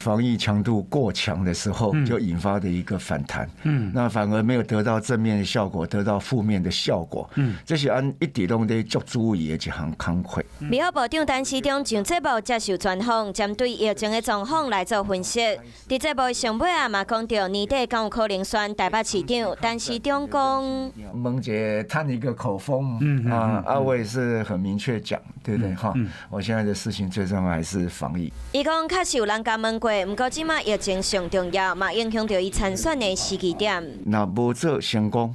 防疫強度過強的時候，就引發的一個反彈。那反而沒有得到正面的效果，得到負面的效果。這是阮一直攏咧足注意的一項工課。美國部長陳時中上節目接受專訪，針對疫情的狀況來做分析。佇節目上尾啊，嘛講著年底敢有可能選台北市長。陳時中講：蒙姐探一個口風，啊，啊，我也是很明確講，對不對？哈，我現在的事情最重要還是防疫。伊講確實有人共問過，毋過這馬疫情上重要，嘛影響著伊參選的時機點。若無做成功，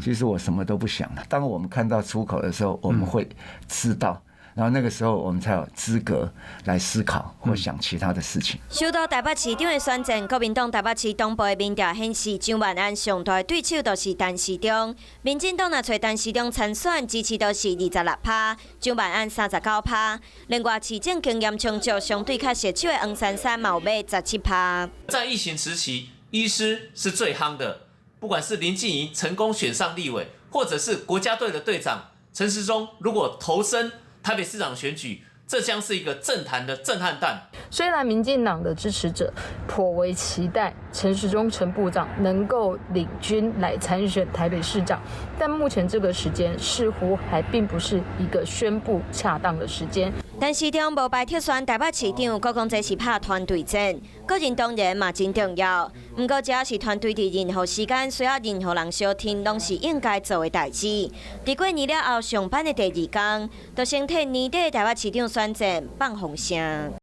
其實我什麼都不想了。當我們看到出口的時候，我們會知道，然後那個時候我們才有資格來思考或想其他的事情。首都台北市長的選戰，國民黨台北市黨部的民調顯示，蔣萬安上大對手就是陳時中。民進黨若揣陳時中參選，支持度是26%，蔣萬安39%。另外，市政經驗充足、相對較熟手的黃珊珊嘛有買17%。在疫情時期，醫師是最夯的，不管是林靜儀成功選上立委，或者是國家隊的隊長陳時中，如果投身台北市長選舉，這將是一個政壇的震撼彈。雖然民進黨的支持者頗為期待陳時中陳部長能夠領軍來參選台北市長，但目前這個時間似乎還並不是一個宣布恰當的時間。陳時中無排斥選台北市長，閣講這是拍團隊戰，個人當然嘛真重要。毋過只要是團隊佇任何時間需要任何人相挺，攏是應該做的代誌。佇過年了後上班的第二工，就先替年底台北市長選戰放風聲。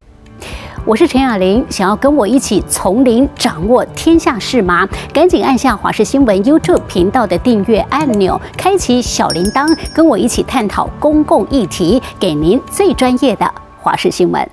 我是陳雅玲，想要跟我一起從零掌握天下事嗎？趕緊按下華視新聞 YouTube 頻道的訂閱按鈕，開啟小鈴鐺，跟我一起探討公共議題，給您最專業的華視新聞。